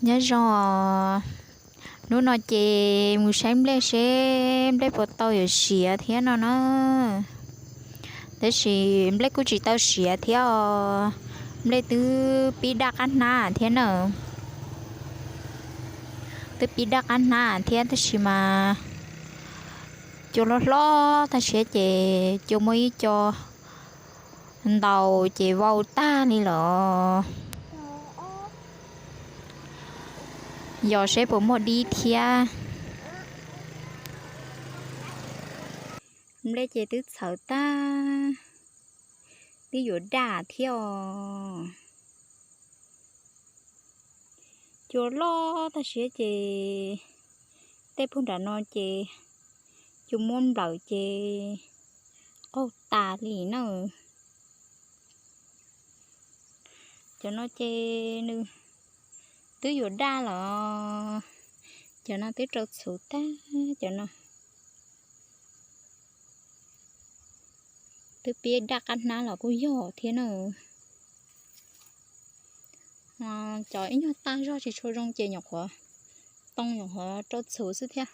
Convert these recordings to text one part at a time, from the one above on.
Nyob zoo, hnub no ces mus saib nplej seb nplej puas tau yuav siav thiab no na. Tab sis nplej kuj tsis tau siav thiab os. Nplej twb pib daj qab hnab thiab na. Twb pib daj qab hnab thiab tab sis mas cua hlob hlob tag siab ces cua muaj ib co ntaus ces vau tag li lawm. Yos seb puas muaj dib thiab. Nplej ces twb txhawv tag, twb yuav daj thiab os. Cua loj tag siab ces tej puag nram no ces cua muab nplawm ces qaug tas li na. Cov no ces nws twb yuav daj los, cov no twb rau txhuv tag cov no. Twb pib daj qab hnab los kuj yog thiab na. Cov ib nyuag tag zog tsis tshua zoo ces nyuam qhuav too nyuam qhuav rau txhuv xwb thiab.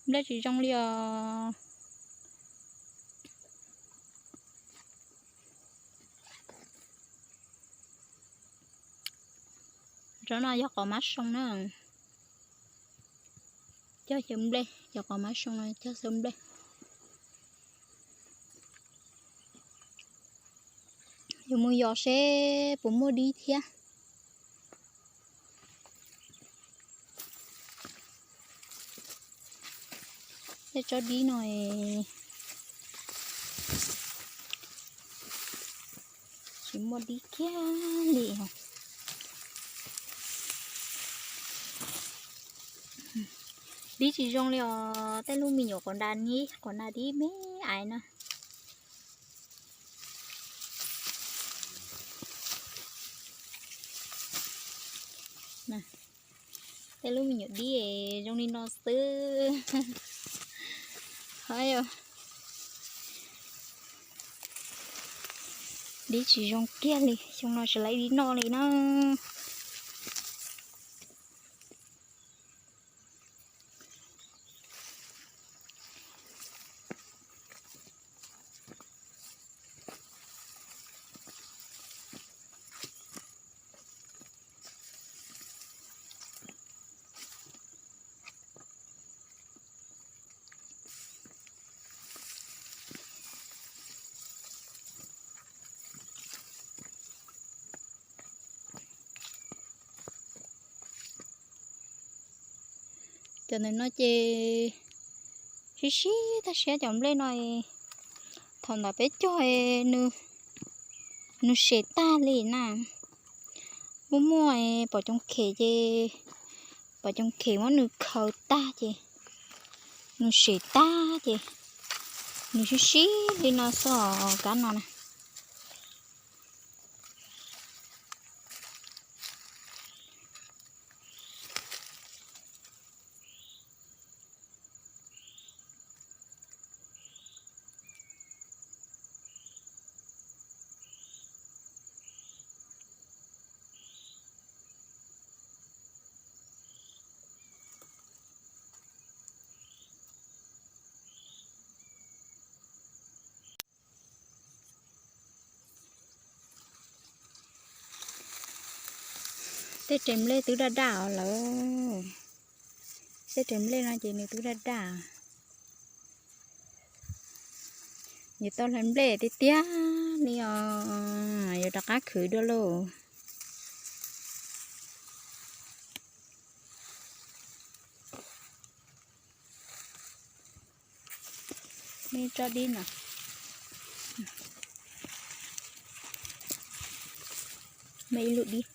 Nplej tsis zoo li os. Cov no yog qos mab soo na. Cog xyaw nplej, cov qos mab soo no cog xyaw nplej. Yuav mus yos seb puas muaj dib thiab. Tej tsob dib no tsis muaj dib kiag li. Dib tsis zoo li os, tej lub me nyuam quav nra nib quav nra dib me aiv na. Tej lub me nyuam dib zoo li no xwb. Dib tsis zoo kiag li, xyoo no tsis laib dib noj li na. Cov ntawm no ces sib sib tag siab cov nplej no. Thaum ntawd peb cog nws sem tag li na. Muaj muaj pom coom khem ces, pom coom khem muab nws khaws tag ces nws sem tag ces nws sib sib li no xwb os kab no na. Tej res nplej twb daj daj os lawm. Tej res nplej no ces nws twb daj daj. Yuav tau hlais nplej tiag tiag li os, yuav rov qab khwv dua lauj. Nej tsob dib no, nej ib lub dib.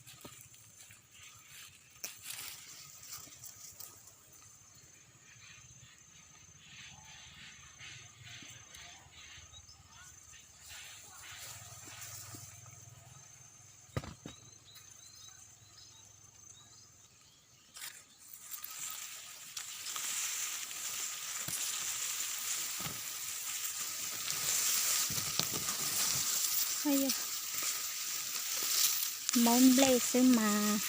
Maub nplej xwb mas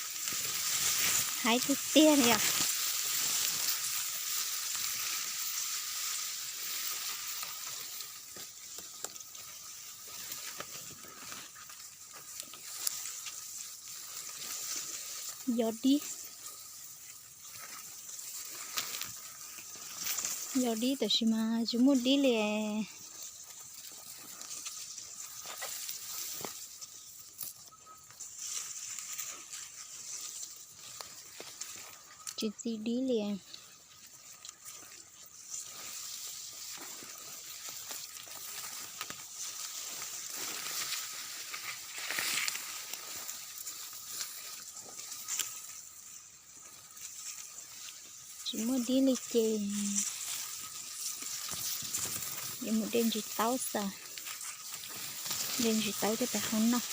haib tiag tiag li os. Yog dib, yog dib tab sis mas tsis muaj dib li. Tsis txi dib li. Tsis muaj dib li ces yuav mus de ntsis taub xwb. De ntsis taub coj pem hauv noj.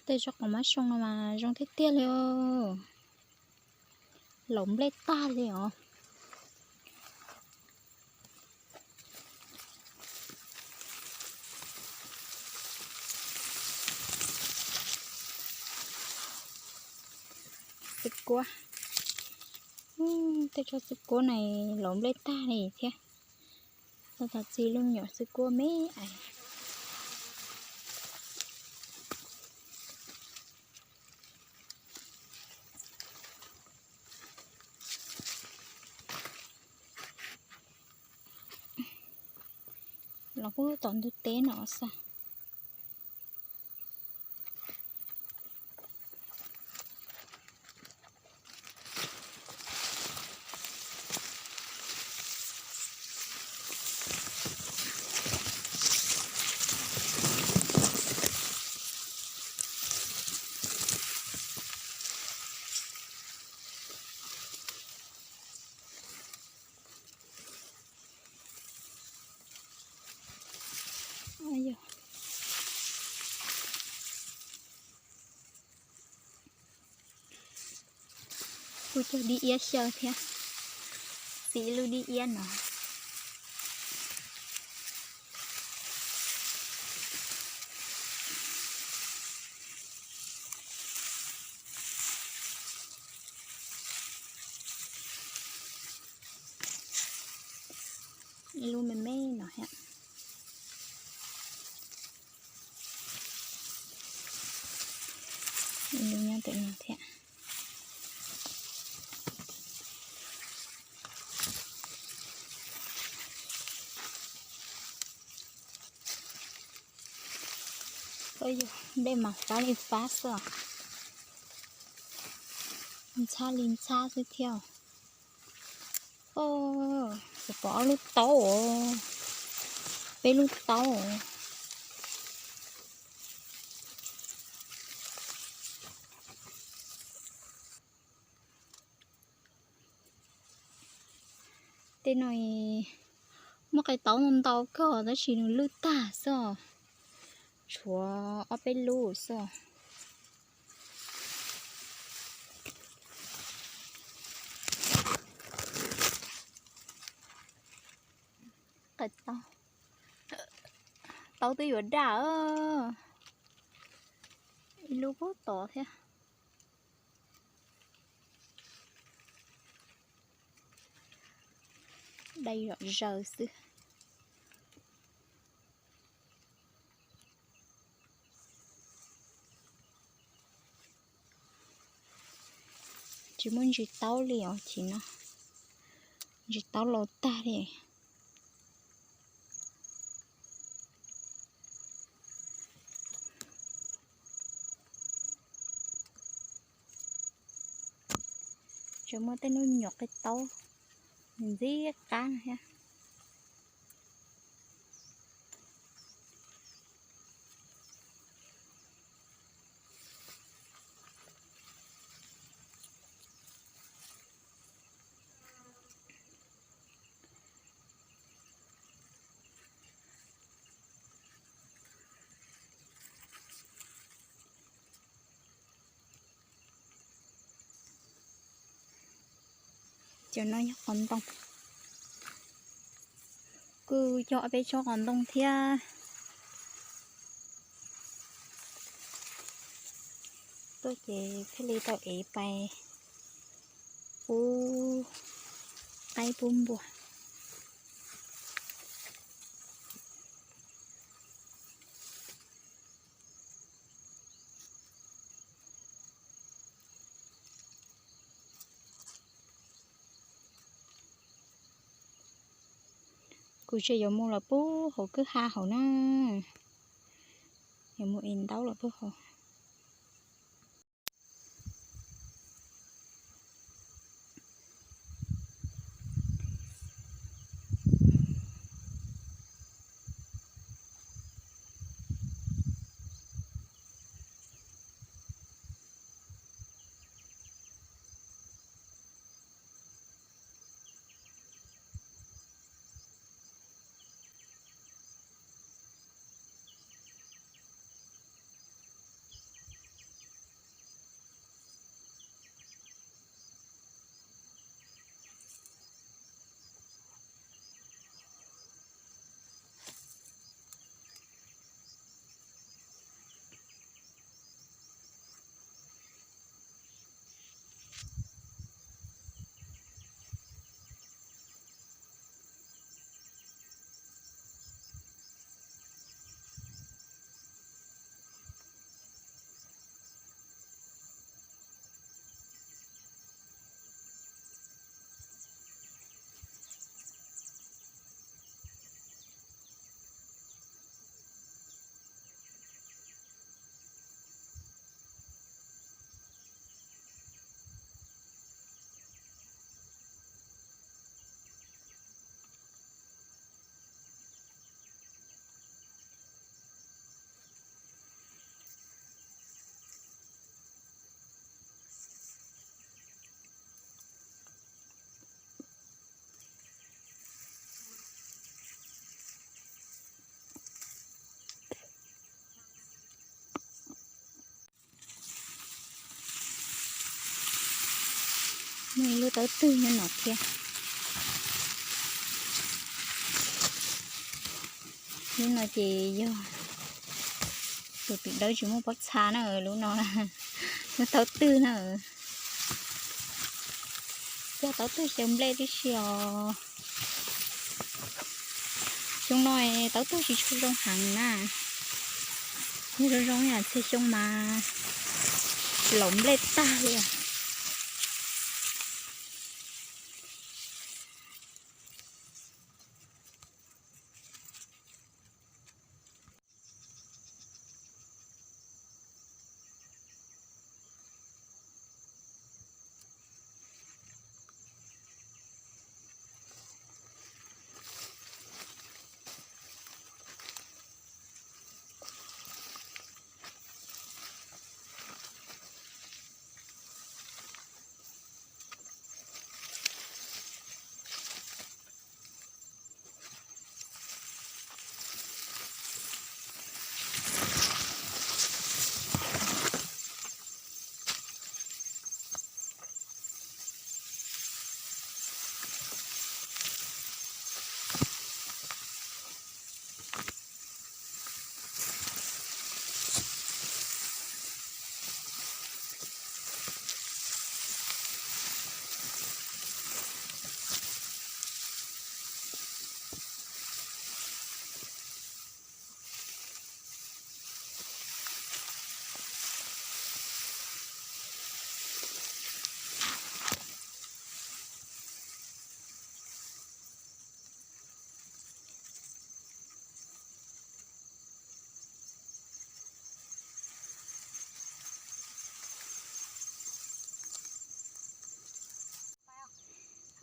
Tej tsob qos mab soo no mas zoo tiag tiag li os. Laus nplej tag li os. Xwb kuab. Tej tsob xwb kuab ne laus nplej tag li thiab. Tau txi lub nyuam xwb kuab me ais. Los pub tom ntug teb no xwb. Kuj cog dib iab xyaw thiab. Txiv lub dib iab no. Ib lub me me no thiab. Ib lub nyob ntawm no thiab. Nplej mas fab li fab xwb os. Ntxhab li ntxhab xwb thiab. Kuv pom ob lub taub os, peb lub taub os. Tej no muaj qe taub ntau kawg tab sis nws lwj tag xwb os. Tshuav ob peb lub xwb os. Qe taub, taub twb yuav daj, ib lub pub tod thiab. Dai zom zaws xwb. Tsis muaj ntsis taub li os chim no, ntsis taub laus tag li. Tseem muaj tej lub nyuam qe taub ntxim qab thiab. Cov no yog qos ntoo. kuj cog ob peb tsob qos ntoo thiab. Tuaj ces thiaj li tau ev pais pub qaib pub npua. Kuv tseem yuav mus los pub hauv kwj ha hauv na, yuav mus ev ntaub los pub hauv. Muaj ib lub tawb twg nyob no thiab. Lub no ces yog tus twm dawb tsis muaj pob txha na, lub no, lub tawb twg na. Cog tawb twg xyaw nplej tib si os. Xyoo no tawb twg tsis tshua zoo heev na. Yog zoo zoo yam txhia xyoo mas tsis laus nplej tag li.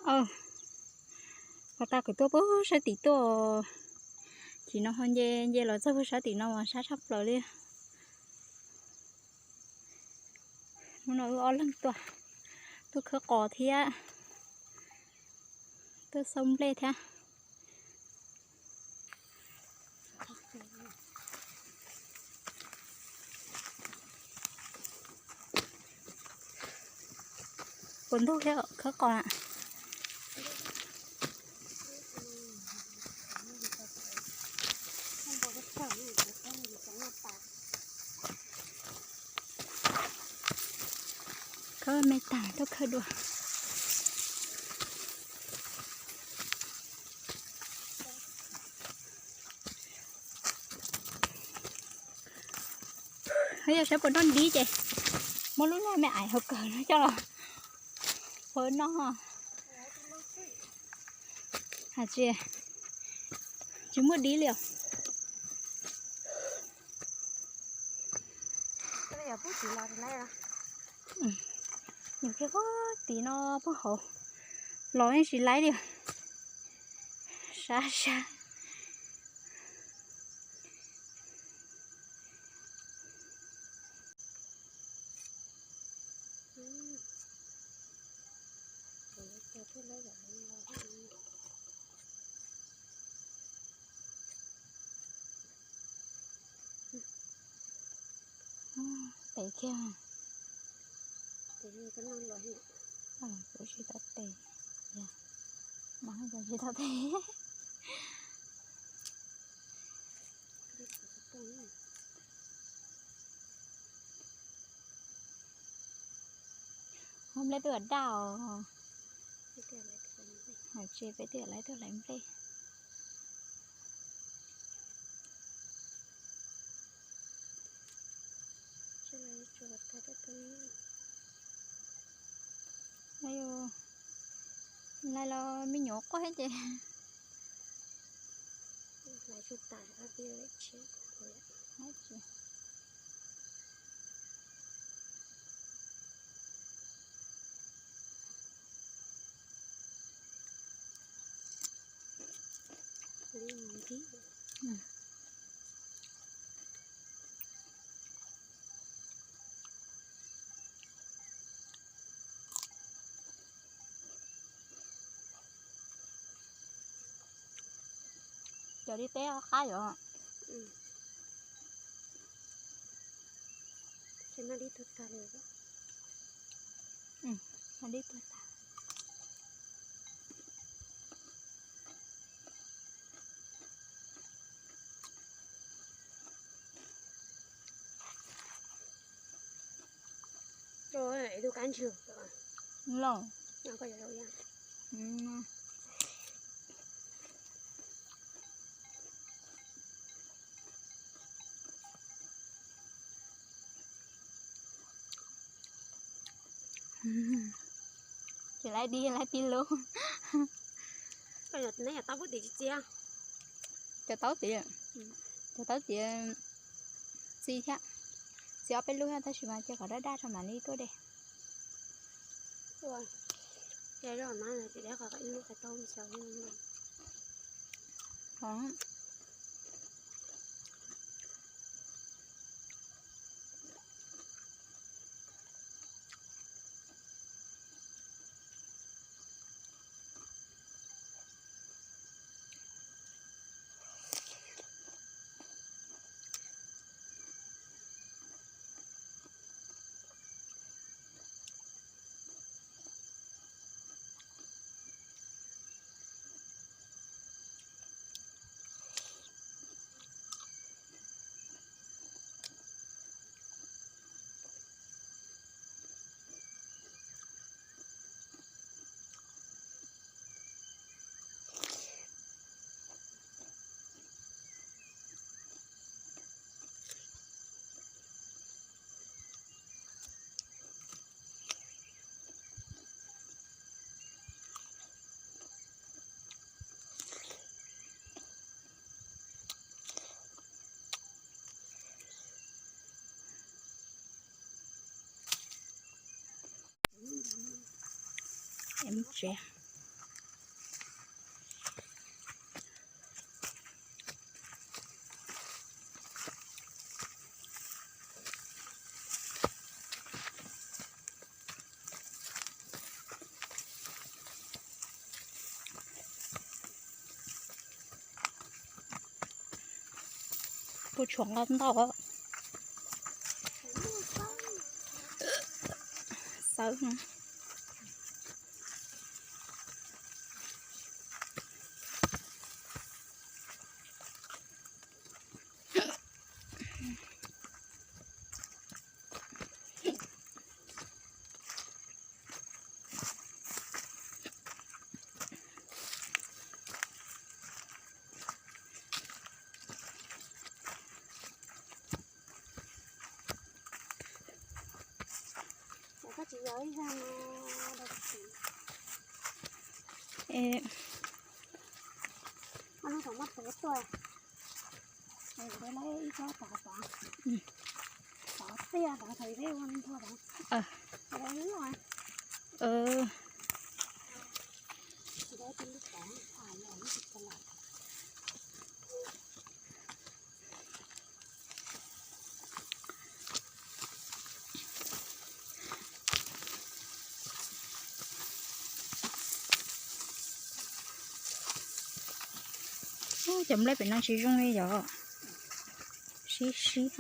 Ov, pas tas kuv tuaj pem sab tim tuaj, chim no ho nce nce los txog pem sab tim no mas sab tshaj plaws li. Hnub no wb ob leeg tuaj, tuaj khawb qos thiab, tuaj xauj nplej thiab. Puas ntug thiab khawb qos na? Me tas tuaj khawb dua. Yog saib puas noj dib ces muab lub laj me aiv hauv kawg no coj los ua noj. Hais tias tsis muaj dib li os. Nyuam qhuav tid no poob hauv los yeej tsis laib li. Sab sab. Tes kiag. Kuv tsis tau tes. Mas kuv tsis tau tes. Ua nplej twb daj os. Hais tias peb twb laiv tuaj laiv nplej. Laiv los me nyuam quaj thiab ces. Cov dib teb qab yom. Dib tuag tag. Los. Ces laiv dib laiv pib lub. Cov taub tid, cov taub tid txi thiab, txi ob peb lub thiab tab sis mas cia kom daj daj tso mam li tuaj de. Puas tshuav nqa ntau? Xawb no. Tsis yog ib zag no. E, no thaum muab tuav tuaj, ib tsob tod tod, tod tiaj tod, thaum peb ua nthua tod. Ub, cov nplej pem no tsis zoo li yom. Sib sib.